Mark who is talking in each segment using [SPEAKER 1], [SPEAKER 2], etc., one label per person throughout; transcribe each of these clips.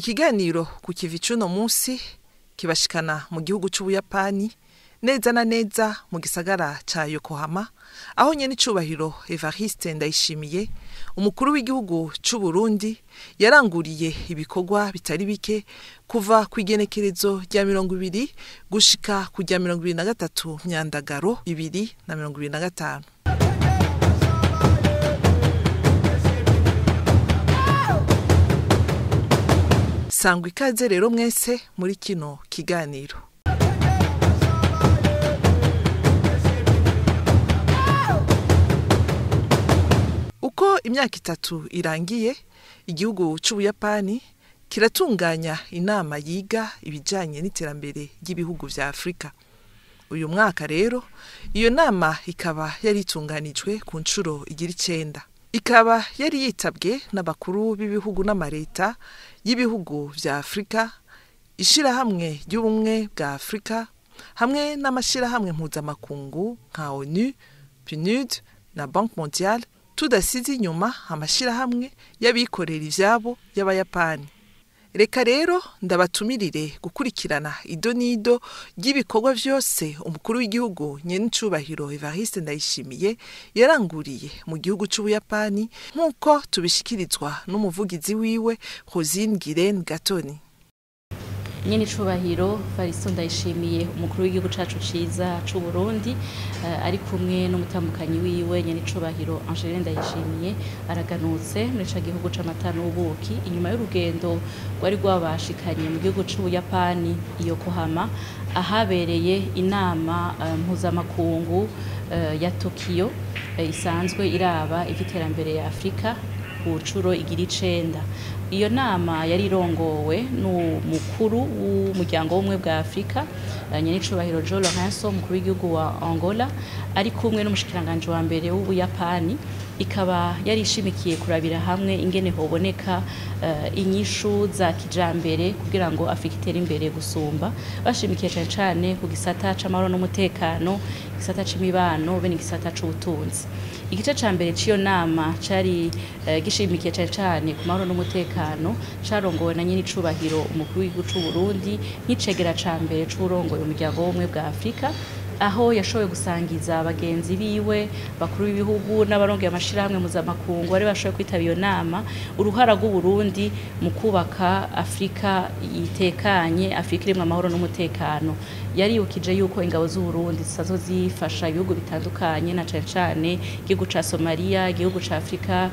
[SPEAKER 1] Ikiganiro ku kivi c'uno munsi kibashikana mu gihugu c'Ubuyapani, neza na neza mu gisagara ca Yokohama, aho nyene icubahiro Evariste Ndayishimiye, umukuru w'igihugu c'u Burundi, yaranguriye ibikorwa bitari bike kuva ku igenekerezo rya 20 gushika ku rya 23 Myandagaro 2025. Sangwa ikaze rero mwese muri kino kiganiro. Uko imyaka 3 irangiye, igihugu c'Ubuyapani kiratunganya inama yiga ibijanye n'iterambere ry'ibihugu vya Afrika. Uyu mwaka rero iyo nama ikaba yari itunganijwe ku nshuro igira 9. Ikaba yari yitabwe n'abakuru b'ibihugu n'amareta y'ibihugu vya Afrika, ishirahamwe ry'ubumwe bwa Afrika hamwe n'amashirahamwe mpuzamakungu nka ONU, PNUD na Banque Mondiale, tudasize inyuma amashirahamwe y'abikorera ivyabo y'Abayapani. Reka rero ndabatumirire gukurikirana ido n'ido ry'ibikorwa vyose umukuru w'igihugu nyenicubahiro Evariste Ndayishimiye yaranguriye mu gihugu c'Ubuyapani, nk'uko tubishikirizwa n'umuvugizi wiwe Rosine Girene Gatoni.
[SPEAKER 2] Nyenicubahiro Evariste Ndayishimiye, umukuru w'igihugu cacu ciza c'u Burundi, ari kumwe n'umutamukanyi wiwe nyenicubahiro Angeline Ndayishimiye, araganutse muri ca gihugu c'amata n'ubuki inyuma y'urugendo rwari rwabashikanye mu gihugu c'Ubuyapani Yokohama, ahabereye inama mpuzamakungu ya Tokyo isanzwe iraba ivy'iterambere ya Afrika ku nshuro igira 9. Iyo nama yari irongowe n'umukuru w'umuryango w'ubumwe bwa Afrika nyenicubahiro João Lourenço, umukuru w'igihugu wa Angola, ari kumwe n'umushikiranganje wa mbere w'Ubuyapani. Ikaba yari ishimikiye kurabira hamwe ingene hoboneka inyishu za kijambere kugira ngo Afrika itere imbere gusumba, bashimikiye cane cane ku gisata c'amahoro n'umutekano, igisata c'imibano be n'igisata c'ubutunzi. Igice ca mbere c'iyo nama cari gishimikiye cane cane ku mahoro n'umutekano, carongowe na nyenicubahiro umukuru w'igihugu c'u Burundi nk'icegera ca mbere c'uwurongoye umuryango w'ubumwe bwa Afrika, aho yashoboye gusangiza bagenzi biwe bakuru b'ibihugu n'abarongeye amashirahamwe mpuzamakungu bari bashoboye kwitaba iyo nama uruhara rw'u Burundi mu kubaka Afrika itekanye, Afrika irimwo amahoro n'umutekano. Yaribukije yuko ingabo z'u Burundi zisanzwe zifasha ibihugu bitandukanye, na cane cane igihugu ca Somalia, igihugu ca Afrika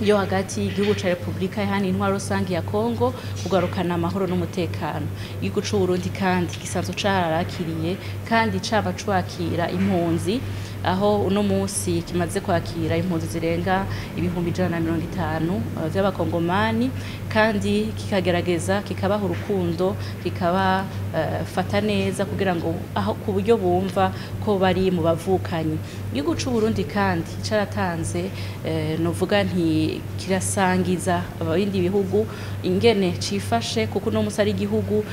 [SPEAKER 2] yo hagati, igihugu ca Republika Iharanira Intwaro Rusangi ya Kongo, kugarukana amahoro n'umutekano. Igihugu c'u Burundi kandi gisanzwe cararakiriye kandi caba cwakira impunzi, aho uno munsi kimaze kwakira impunzi zirenga 150,000 vy'abakongomani, kandi kikagerageza kikabaha urukundo, kikabafata neza kugira ngo aho ku buryo bumva ko bari mu bavukanyi. Igihugu c'u Burundi kandi caratanze, novuga nti kirasangiza abindi bihugu ingene cifashe, kuko uno munsi ari igihugu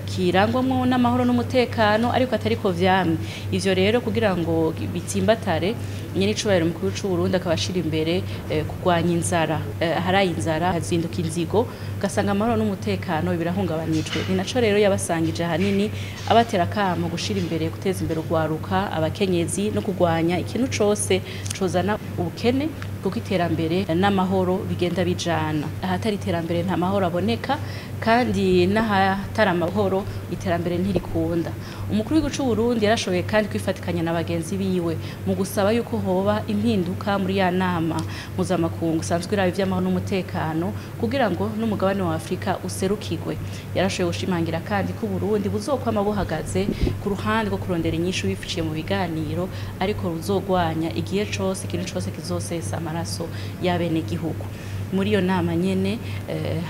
[SPEAKER 2] kirangwamwo n'amahoro n'umutekano, ariko atariko vyamye. Ivyo rero kugira ngo bitsimbatare, nyenicubahiro umukuru w'u Burundi akaba ashira imbere kurwanya inzara. Haraye inzara hazinduka inzigo, ugasanga amahoro n'umutekano birahungabanijwe. Ni naco rero yabasangije ahanini abatera akamo gushira imbere guteza imbere urwaruka, abakenyezi no kurwanya ikintu cose cozana ubukene, kuko iterambere n'amahoro bigenda bijana. Ahatari iterambere nta mahoro aboneka, kandi n'ahatari amahoro iterambere ntirikunda. Umukuru w'igihugu c'u Burundi yarashoboye kandi kwifatikanya na bagenzi biwe mu gusaba yuko hoba impinduka muri ya nama mpuzamakungu isanzwe iraba ivy'amahoro n'umutekano, kugira ngo n'umugabane wa Afrika userukirwe. Yarashoboye gushimangira kandi ko Burundi buzokwama buhagaze ku ruhande rwo kurondera inyishu biciye mu biganiro, ariko ruzogwanya igihe cose ikintu cose kizosesa amaraso y'abenegihugu. Muri iyo nama nyene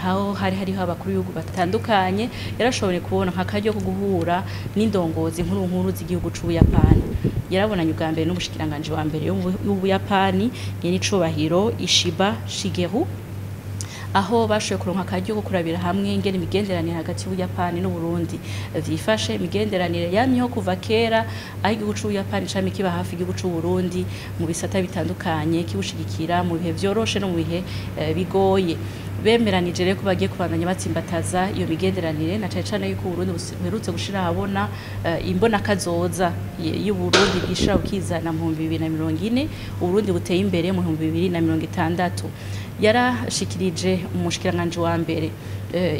[SPEAKER 2] aho hari hariho abakuru b'ibihugu batandukanye, yarashoboye kubona nk'akaryo ko guhura n'indongozi nkuru nkuru z'igihugu c'Ubuyapani. Yarabonanye ubwa mbere n'umushikiranganje wa mbere w'Ubuyapani nyenicubahiro Ishiba Shigeru, aho bashoboye kuronka akaryo ko kurabira hamwe ingene imigenderanire hagati y'Ubuyapani n'Uburundi vyifashe. Imigenderanire yamyeho kuva kera, aho igihugu c'Ubuyapani camye kiba hafi igihugu c'Uburundi mu bisata bitandukanye, kibushigikira mu bihe vyoroshe no mu bihe bigoye. Bemeranije rero ko bagiye kubandanya batsimbataza iyo migenderanire, na cane cane yuko Uburundi buherutse gushira ahabona imbona kazoza y'Uburundi bwishira bukizana mu 2040, Uburundi buteye imbere mu 2060. Yarashikirije umushikiranganje wa mbere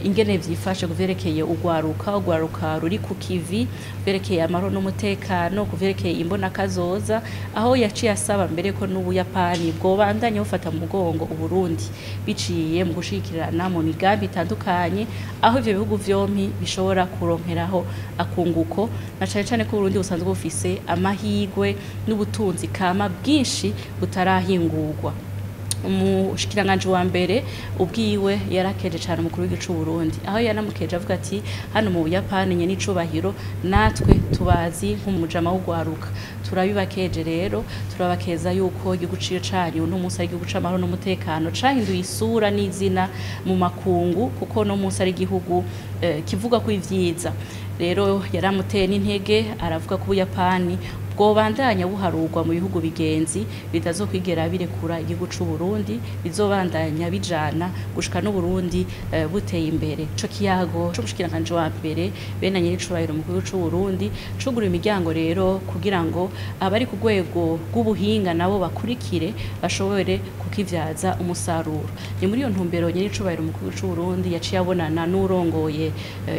[SPEAKER 2] ingene vyifashe kuvyerekeye ugwaruka ruri ku kivi, vyerekeye amahoro n'umutekano, kuvyerekeye imbona kazoza, aho yaciye asaba mbere ko n'Ubuyapani bwobandanya bufata mu mugongo Uburundi biciye mu gushikirana mu migambi itandukanye, aho ivyo bihugu vyompi bishobora kuronkeraho akunguko, na cane cane ko Uburundi busanzwe bufise amahigwe n'ubutunzi kama bwinshi butarahingurwa. Umushikiranganje wa mbere ubwiwe yarakeje cyane umukuru w'igihugu c'u Burundi, aho yanamukeje avuga ati hano mu Buyapani nye n'icubahiro natwe tubazi nk'umujama w'ugwaruka, turabibakeje rero, turabakeza yuko igihugu canyu no munsi ari igihugu c'amahoro n'umutekano cahinduye isura n'izina mu makungu, kuko no munsi ari igihugu kivuga ko ivyiza. Rero yaramuteye n'intege aravuga ko Ubuyapani bwobandanya buharurwa mu bihugu bigenzi bitazokwigera birekura igihugu c'u Burundi, bizobandanya bijana gushika n'u Burundi buteye imbere. Ico kiyago c'umushikiranganje wa mbere bene nyiricubahiro mu gihugu c'u Burundi cugura imiryango rero kugira ngo abari ku rwego rw'ubuhinga nabo bakurikire bashobore kukivyaza umusaruro. Ni muri iyo ntumbero nyiricubahiro mu gihugu c'u Burundi yaciye abonana n'urongoye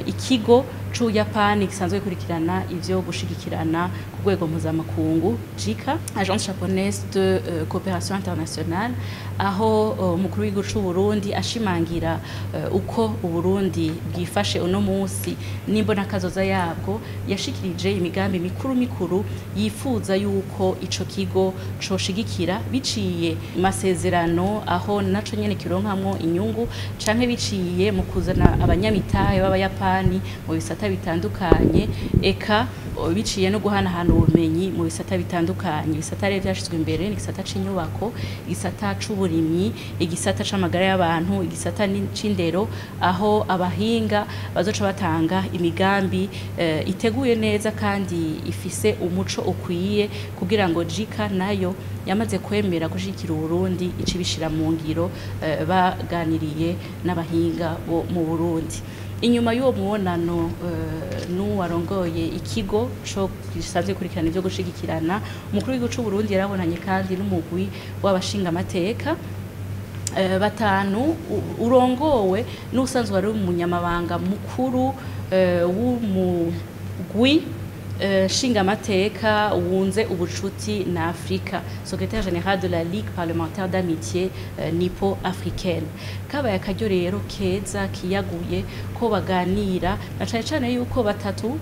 [SPEAKER 2] ikigo c'Ubuyapani gisanzwe gikurikirana ivyo gushigikirana ku rwego mpuzamakungu JICA, Agence Japonaise de Coopération Internationale, aho umukuru w'igihugu c'u Burundi ashimangira uko Uburundi bwifashe uno munsi n'imbona kazoza yabwo, yashikirije imigambi mikuru mikuru yifuza yuko ico kigo coshigikira biciye masezerano, aho naco nyene kironkamwo inyungu, canke biciye mu kuzana abanyamitahe b'Abayapani mu bisata bitandukanye, eka biciye no guhanahana ubumenyi mu bisata bitandukanye. Ibisata rero vyashizwe imbere ni igisata c'inyubako, igisata c'uburimyi, igisata c'amagara y'abantu, igisata c'indero, aho abahinga bazoca batanga imigambi iteguye neza kandi ifise umuco ukwiye, kugira ngo JICA nayo yamaze kwemera gushigikira Uburundi icibishira mu ngiro, baganiriye n'abahinga bo mu Burundi. Inyuma y'uwo mubonano n'uwarongoye ikigo co gisanzwe gikurikirana ivyo gushigikirana, umukuru w'igihugu c'u Burundi yarabonanye kandi n'umugwi w'abashinga amateka batanu urongowe n'usanzwe ari umunyamabanga mukuru w'umugwi nshingamateka wunze ubucuti na Afrika, secrétaire général de la Ligue parlementaire d'amitié nippo africaine. Kabaye akaryo rero keza kiyaguye ko baganira, na cane cane yuko batatu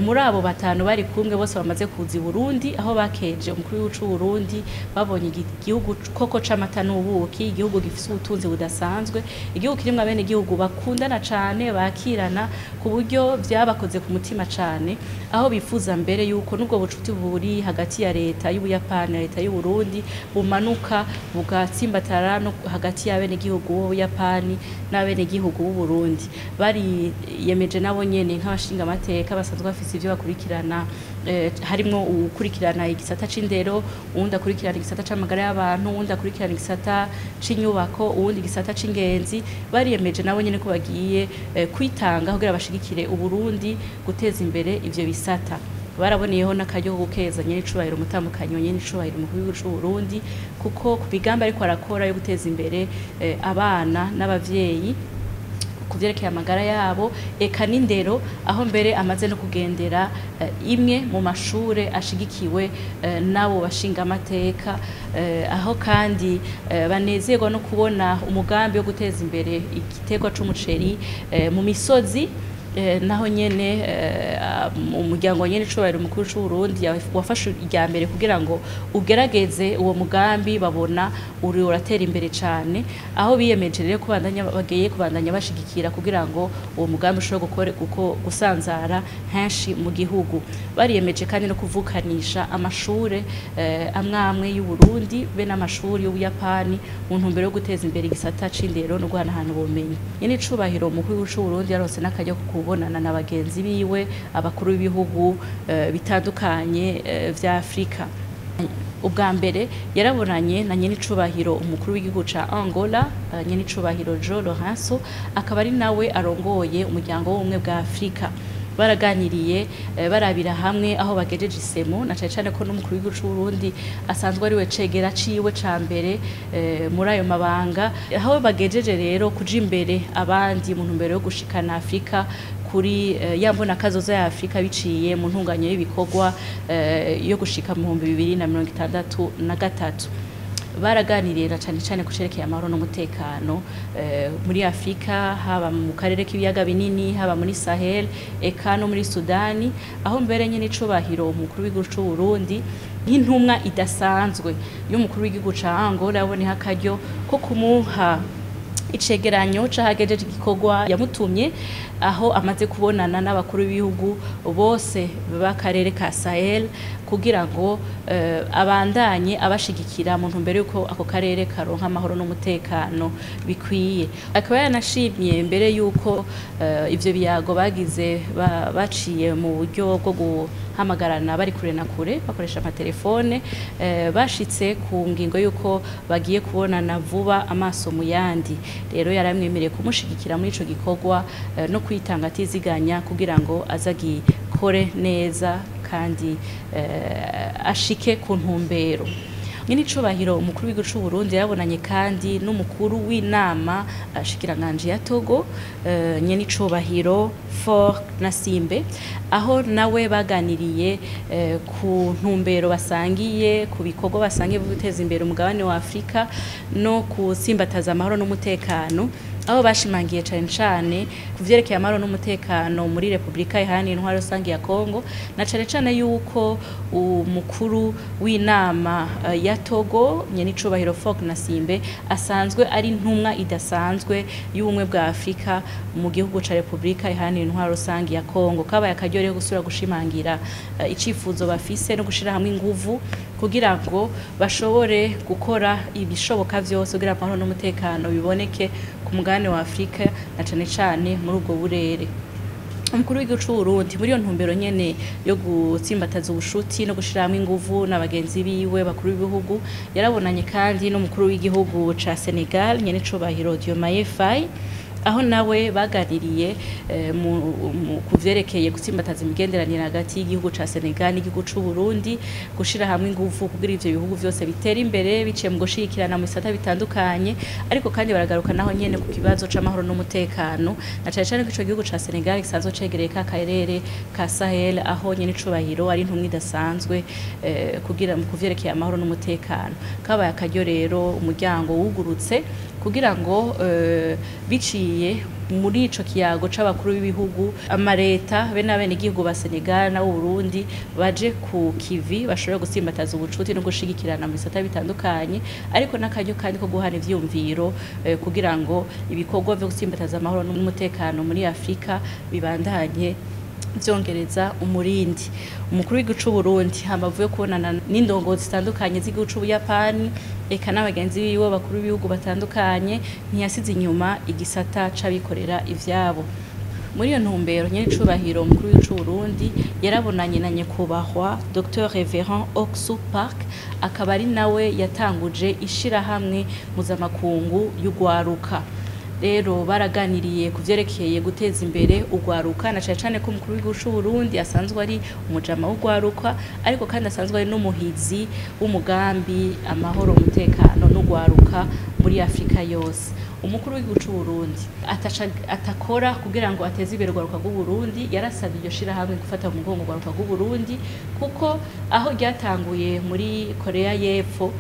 [SPEAKER 2] muri abo batanu bari kumwe bose bamaze kuza i Burundi, aho bakeje umukuru w'igihugu c'u Burundi, babonye igihugu koko c'amata n'ubuki, igihugu gifise ubutunzi budasanzwe, igihugu kirimwo abene igihugu bakundana cane, bakirana ku buryo vyabakoze ku mutima cane, aho bifuza mbere yuko nubwo bucuti buri hagati ya leta y'Ubuyapani na leta y'u Burundi bumanuka bugatsimbatara no hagati y'abene igihugu b'Ubuyapani n'abene igihugu b'u Burundi. Bariyemeje nabo nyene nk'abashinga amateka basanzwe bafise ivyo bakurikirana, harimwo uwukurikirana igisata c'indero, uwundi akurikirana igisata c'amagara y'abantu, uwundi akurikirana igisata c'inyubako, uwundi igisata c'ingenzi. Bariyemeje nabo nyene ko bagiye kwitanga kugira bashigikire Uburundi guteza imbere ivyo bisata. Baraboneyeho n'akaryo ko gukeza nyenicubahiro umutambukanyi wa nyenicubahiro umukuru w'igihugu c'u Burundi, kuko ku migambi ariko arakora yo guteza imbere abana n'abavyeyi kuvyerekeye amagara yabo, eka n'indero, aho mbere amaze no kugendera imwe mu mashure ashigikiwe n'abo bashinga amateka, aho kandi banezerwa no kubona umugambi wo guteza imbere igiterwa c'umuceri mu misozi. Naho nyene umuryango nyene icubahiro umukuru c'u Burundi wafashe irya mbere kugira ngo ugerageze uwo mugambi, babona uri uratera imbere cane, aho biyemeje rero kubandanya, bagiye kubandanya bashigikira kugira ngo uwo mugambi ushobore gusanzara henshi mu gihugu. Bariyemeje kandi no kuvukanisha amashure amwe amwe y'u Burundi be n'amashuri y'Ubuyapani mu ntumbero yo guteza imbere igisata c'indero no guhanahana ubumenyi. Nyene icubahiro umukuru c'u Burundi yarose n'akaryo ko kubonana na bagenzi biwe abakuru b'ibihugu bitandukanye vya Afrika. Ubwa mbere yarabonanye na nyenicubahiro umukuru w'igihugu ca Angola, nyenicubahiro João Lourenço, akaba ari nawe arongoye umuryango w'ubumwe bwa Afrika. Baraganiriye barabira hamwe aho bagejeje isemo, na cane cane ko n'umukuru w'igihugu c'u Burundi asanzwe ari we cegera ciwe ca mbere muri ayo mabanga, aho bagejeje rero kuja imbere abandi mu ntumbero yo gushikana Afrika kuri ya mbona kazoza ya Afrika biciye mu ntunganyo y'ibikorwa yo gushika mu 2063. Baraganiriye na cane cane kucerekeye amahoro n'umutekano muri Afrika, haba mu karere k'ibiyaga binini, haba muri Sahel eka no muri Sudani, aho mbere nyene icubahiro umukuru w'igihugu c'u Burundi nk'intumwa idasanzwe y'umukuru w'igihugu ca Angola yaboneho akaryo ko kumuha icegeranyo cahagejeje igikorwa yamutumye, aho amaze kubonana n'abakuru b'ibihugu bose b'akarere ka Sahel kugira ngo abandanye abashigikira mu ntumbero yuko ako karere karonka amahoro n'umutekano bikwiye. Akaba yanashimye mbere yuko ivyo biyago bagize baciye mu buryo bwo guhamagarana bari kure na kure bakoresha amatelefone, bashitse ku ngingo yuko bagiye kubonana vuba amaso mu yandi. Rero yaramwemereye kumushigikira muri ico gikorwa no kwitanga atiziganya kugira ngo azagikore neza kandi ashike ku ntumbero. Nyenicubahiro umukuru w'igihugu c'u Burundi yarabonanye kandi n'umukuru w'inama shikiranganje ya Togo, nyenicubahiro Faure Gnassingbé, aho nawe baganiriye ku ntumbero basangiye, ku bikorwa basangiye byo guteza imbere umugabane wa Afrika no kusimbataza amahoro n'umutekano, aho bashimangiye cane cane ku vyerekeye amahoro n'umutekano muri Republika Iharanira Intwaro Rusangi ya Kongo, na cane cane yuko umukuru w'inama ya Togo nyenicubahiro Faure Gnassingbé asanzwe ari intumwa idasanzwe y'ubumwe bwa Afrika mu gihugu ca Republika Iharanira Intwaro Rusangi ya Kongo. Kabaye akaryo rero gusubira gushimangira icifuzo bafise no gushira hamwe inguvu kugira ngo bashobore gukora ibishoboka vyose kugira amahoro n'umutekano biboneke ku mugabane wa Afrika na cane cane muri ubwo burere. Umukuru w'igihugu c'u Burundi muri iyo ntumbero nyene yo gutsimbataza ubushuti no gushira hamwe inguvu na bagenzi biwe bakuru b'ibihugu, yarabonanye kandi n'umukuru w'igihugu ca Senegal nyenecubahiro Diomaye Faye, aho nawe baganiriye ku vyerekeye gutsimbataza imigenderanire hagati y'igihugu ca Senegal n'igihugu c'u Burundi, gushira hamwe inguvu kugira ivyo bihugu vyose bitera imbere biciye mu gushigikirana mu bisata bitandukanye, ariko kandi baragaruka naho nyene ku kibazo c'amahoro n'umutekano, na cane cane ko ico gihugu ca Senegal gisanzwe cegereye ka karere ka Sahel, aho nyene icubahiro ari intumwa idasanzwe kugira mu kuvyerekeye amahoro n'umutekano. Kabaye akaryo rero umuryango wugurutse kugira ngo biciye muri ico kiyago c'abakuru b'ibihugu, amareta be n'abenegihugu ba Senegal na Burundi baje ku kivi bashobora gusimbataza ubucuti no gushigikirana mu bisata bitandukanye, ariko n'akaryo kandi ko guhana ivyumviro kugira ngo ibikorwa vyo gusimbataza amahoro n'umutekano muri Afrika bibandanye vyongereza umurindi. Umukuru w'igihugu c'u Burundi hambavu yo kubonana n'indongozi zitandukanye z'igihugu c'Ubuyapani eka n'abagenzi biwe bakuru b'ibihugu batandukanye, ntiyasize inyuma igisata c'abikorera ivyabo. Muri iyo ntumbero nyenecubahiro umukuru w'igihugu c'u Burundi yarabonanye na nyakubahwa Dr Reverend Oksu Park, akaba ari nawe yatanguje ishirahamwe mpuzamakungu y'ugwaruka. Rero baraganiriye ku vyerekeye guteza imbere ugwaruka, na cane cane ko umukuru w'igihugu c'u Burundi asanzwe ari umujama w'ugwaruka, ariko kandi asanzwe ari n'umuhizi w'umugambi amahoro, umutekano n'ugwaruka muri Afrika yose. Umukuru w'igihugu c'u Burundi atakora kugira ngo ateze imbere urwaruka rw'u Burundi, yarasabye iryo shirahamwe gufata mu mugongo urwaruka rw'u Burundi, kuko aho ryatanguye muri Korea y'Epfo,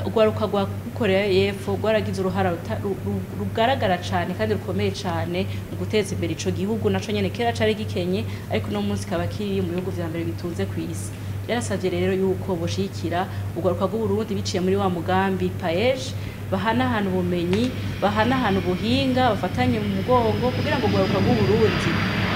[SPEAKER 2] urwaruka rwa Korea y'Epfo rwaragize uruhara rugaragara cane kandi rukomeye cane mu guteza imbere ico gihugu, naco nyene kera cari gikenye, ariko no munsi kaba kiri mu bihugu vya mbere bitunze kw'isi. Yarasavye rero yuko boshigikira urwaruka rw'u Burundi biciye muri wa mugambi PAEJ, bahanahana ubumenyi, bahanahana ubuhinga, bafatanye mu mugongo kugira ngo urwaruka rw'u Burundi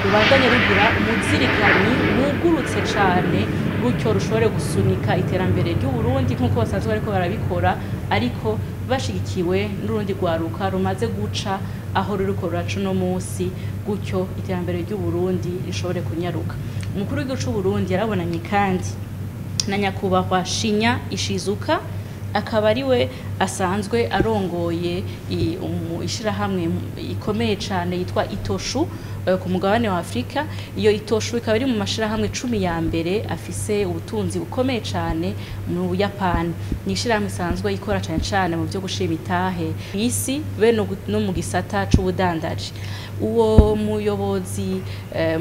[SPEAKER 2] rubandanye rugira umuzirikanyi wugurutse cane, gutyo rushobore gusunika iterambere ry'u Burundi nk'uko basanzwe bariko barabikora, ariko bashigikiwe n'urundi rwaruka rumaze guca aho ruriko ruraca uno munsi, gutyo iterambere ry'u Burundi rishobore kunyaruka. Umukuru w'igihugu c'u Burundi yarabonanye kandi na nyakubahwa Shinya Ishizuka, akaba ari we asanzwe arongoye ishirahamwe ikomeye cane yitwa Itoshu ku mugabane wa Afrika. Iyo Itoshu ikaba iri mu mashirahamwe 10 ya mbere afise ubutunzi bukomeye cane mu Buyapani. Ni ishirahamwe isanzwe ikora cane cane mu byo gushima itahe isi be no mu gisata c'ubudandaji. Uwo muyobozi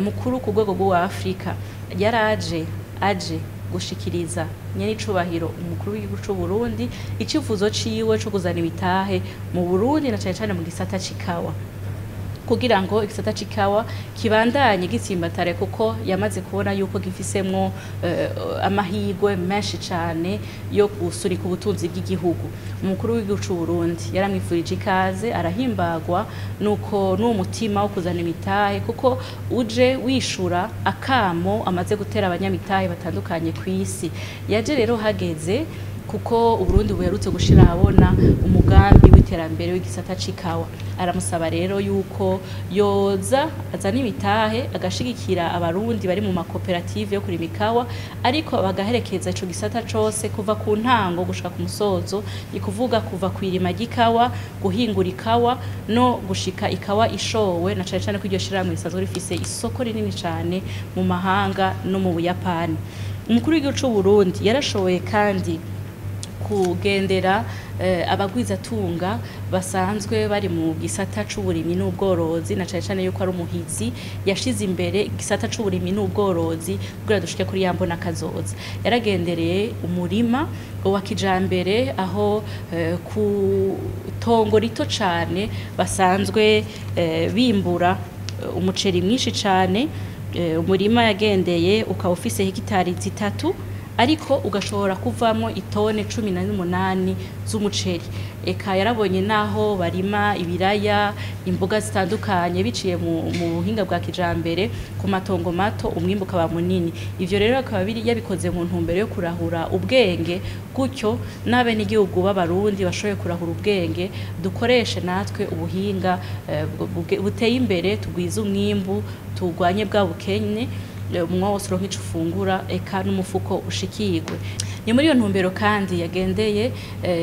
[SPEAKER 2] mukuru ku rwego rwa Afrika yaraje aje gushikiriza nyenicubahiro umukuru w'igihugu c'u Burundi icifuzo ciwe co kuzana ibitahe mu Burundi na cane cane mu gisata c'ikawa, kugira ngo igisata c'ikawa kibandanye gitsimbatare, kuko yamaze kubona yuko gifisemwo amahirwe menshi cane yo gusurika ubutunzi bw'igihugu. Umukuru w'igihugu c'u Burundi yaramwifurije ikaze, arahimbagwa nuko n'uwo mutima wo kuzana imitahe, kuko uje wishura akamo amaze gutera abanyamitahe batandukanye kw'isi. Yaje rero hageze, kuko Uburundi buherutse gushira ahabona umugambi w'iterambere w'igisata c'ikawa. Aramusaba rero yuko yoza azana imitahe agashigikira abarundi bari mu makoperative yo kurima ikawa, ariko bagaherekeza ico gisata cose kuva ku ntango gushika ku musozo, ni kuvuga kuva kwirima ry'ikawa, guhingura ikawa no gushika ikawa ishowe, na cane cane ko iryo shirahamwe risanzwe rifise isoko rinini cane mu mahanga no mu Buyapani. Umukuru w'igihugu c'u Burundi yarashoboye kandi kugendera abagwizatunga basanzwe bari mu gisata c'uburimyi n'ubworozi, na cane cane yuko ari umuhizi yashize imbere igisata c'uburimyi n'ubworozi kugira dushike kuri ya mbona kazoza. Yaragendereye umurima wa kijambere aho ku tongo rito cane basanzwe bimbura umuceri mwinshi cane. Umurima yagendeye ukaba ufise hegitari 3, ariko ugashobora kuvamo itone 18 z'umuceri. Eka yarabonye naho barima ibiraya, imboga zitandukanye biciye mu buhinga bwa kijambere ku matongo mato, umwimbu ukaba munini. Ivyo rero akaba yabikoze mu ntumbero yo kurahura ubwenge, gutyo n'abenegihugu b'abarundi bashoboye kurahura ubwenge, dukoreshe natwe ubuhinga buteye imbere, tugwize umwimbu, turwanye bwa bukene, umunwa wose uronke ico ufungura, eka n'umufuko ushikirwe. Ni muri iyo ntumbero kandi yagendeye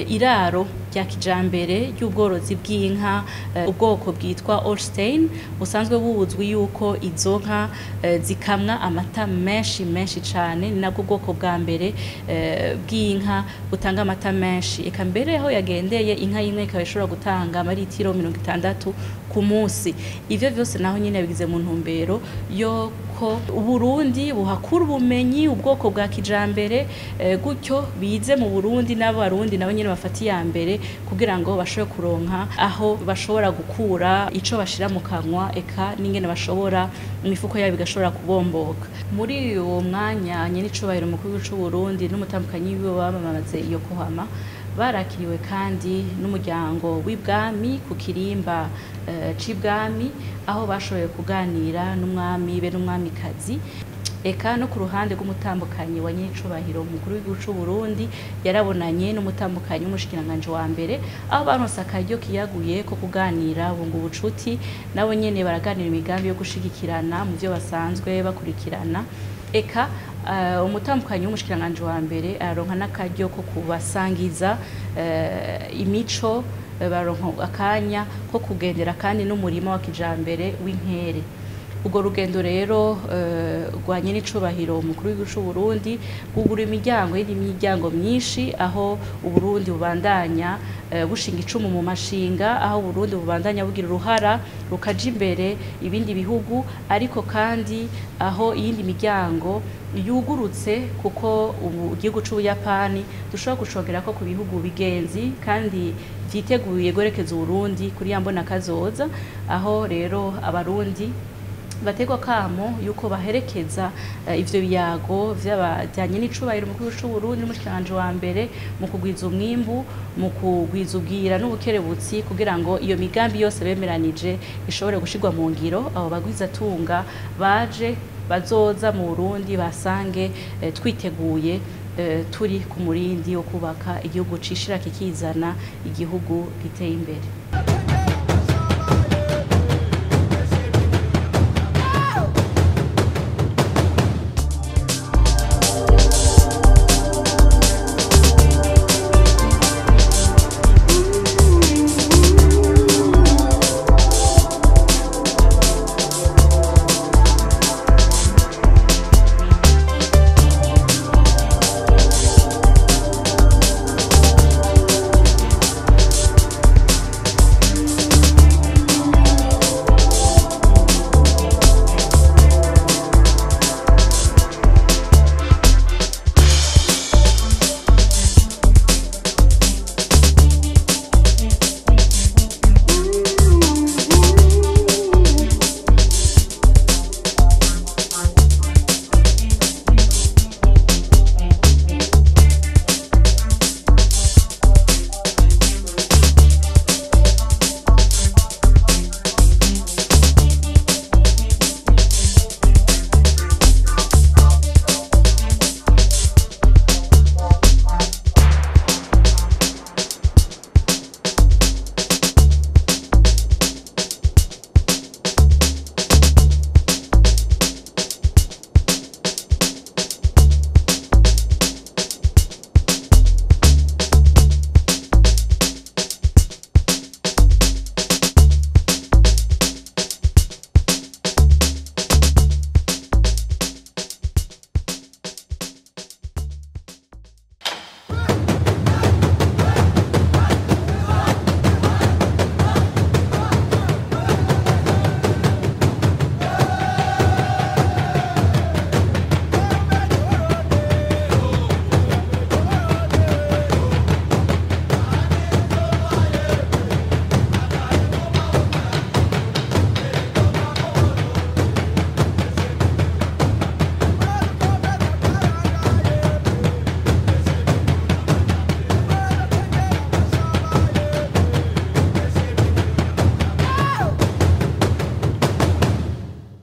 [SPEAKER 2] iraro rya kijambere ry'ubworozi bw'inka, ubwoko bwitwa Holstein, busanzwe buzwi yuko izo nka zikamwa amata menshi menshi cane. Ni nabwo bwoko bwa mbere bw'inka butanga amata menshi. Eka mbere aho yagendeye inka imwe ikaba ishobora gutanga amaritiro 60 ku munsi. Ivyo vyose naho nyene yabigize mu ntumbero yo ko Uburundi buhakura ubumenyi, ubwoko bwa kijambere, gutyo bize mu Burundi n'abarundi nabo nyene bafata iya mbere kugira ngo bashobore kuronka aho bashobora gukura ico bashira mu kanwa, eka n'ingene bashobora imifuko yabo igashobora kubomboka. Muri uwo mwanya nyenicubahiro umukuru w'igihugu c'u Burundi n'umutambukanyi wiwe bamamaze iyo kohama, barakiriwe kandi n'umuryango w'ibwami ku kirimba c'ibwami, aho bashoboye kuganira n'umwami be n'umwamikazi. Eka no ku ruhande rw'umutambukanyi wa nyenicubahiro umukuru w'igihugu c'u Burundi yarabonanye n'umutambukanyi w'umushikiranganji wa mbere, aho baronse akaryo kiyaguye ko kuganira bunga ubucuti, nabo nyene baraganira imigambi yo gushigikirana mu vyo basanzwe bakurikirana. Eka umutambukanyi w'umushikiranganji wa mbere aronka n'akaryo ko kubasangiza imico, baronka akanya ko kugendera kandi n'umurima wa kijambere w'inkere. Ubwo rugendo rero rwa nyenicubahiro umukuru w'igihugu c'u Burundi rwugura imiryango y'indi miryango myinshi, aho Uburundi bubandanya bushinga icumu mu mashinga, aho Uburundi bubandanya bugira uruhara rukaja imbere ibindi bihugu, ariko kandi aho iyindi miryango yugurutse, kuko ubu igihugu c'Ubuyapani dushobora gucongerako ku bihugu bigenzi kandi vyiteguye guherekeza Uburundi kuri ya mbona kazoza. Aho rero abarundi bategwa kamo yuko baherekeza ivyo biyago vy'abajyanye n'icubahiro umukuru w'igihugu c'u Burundi n'umushikiranganji wa mbere mu kugwiza umwimbu, mu kugwiza ubwira n'ubukerebutsi, kugira ngo iyo migambi yose bemeranije ishobore gushirwa mu ngiro. Abo bagwizatunga baje bazoza mu Burundi basange twiteguye, turi ku murindi wo kubaka igihugu cishira kikizana, igihugu giteye imbere.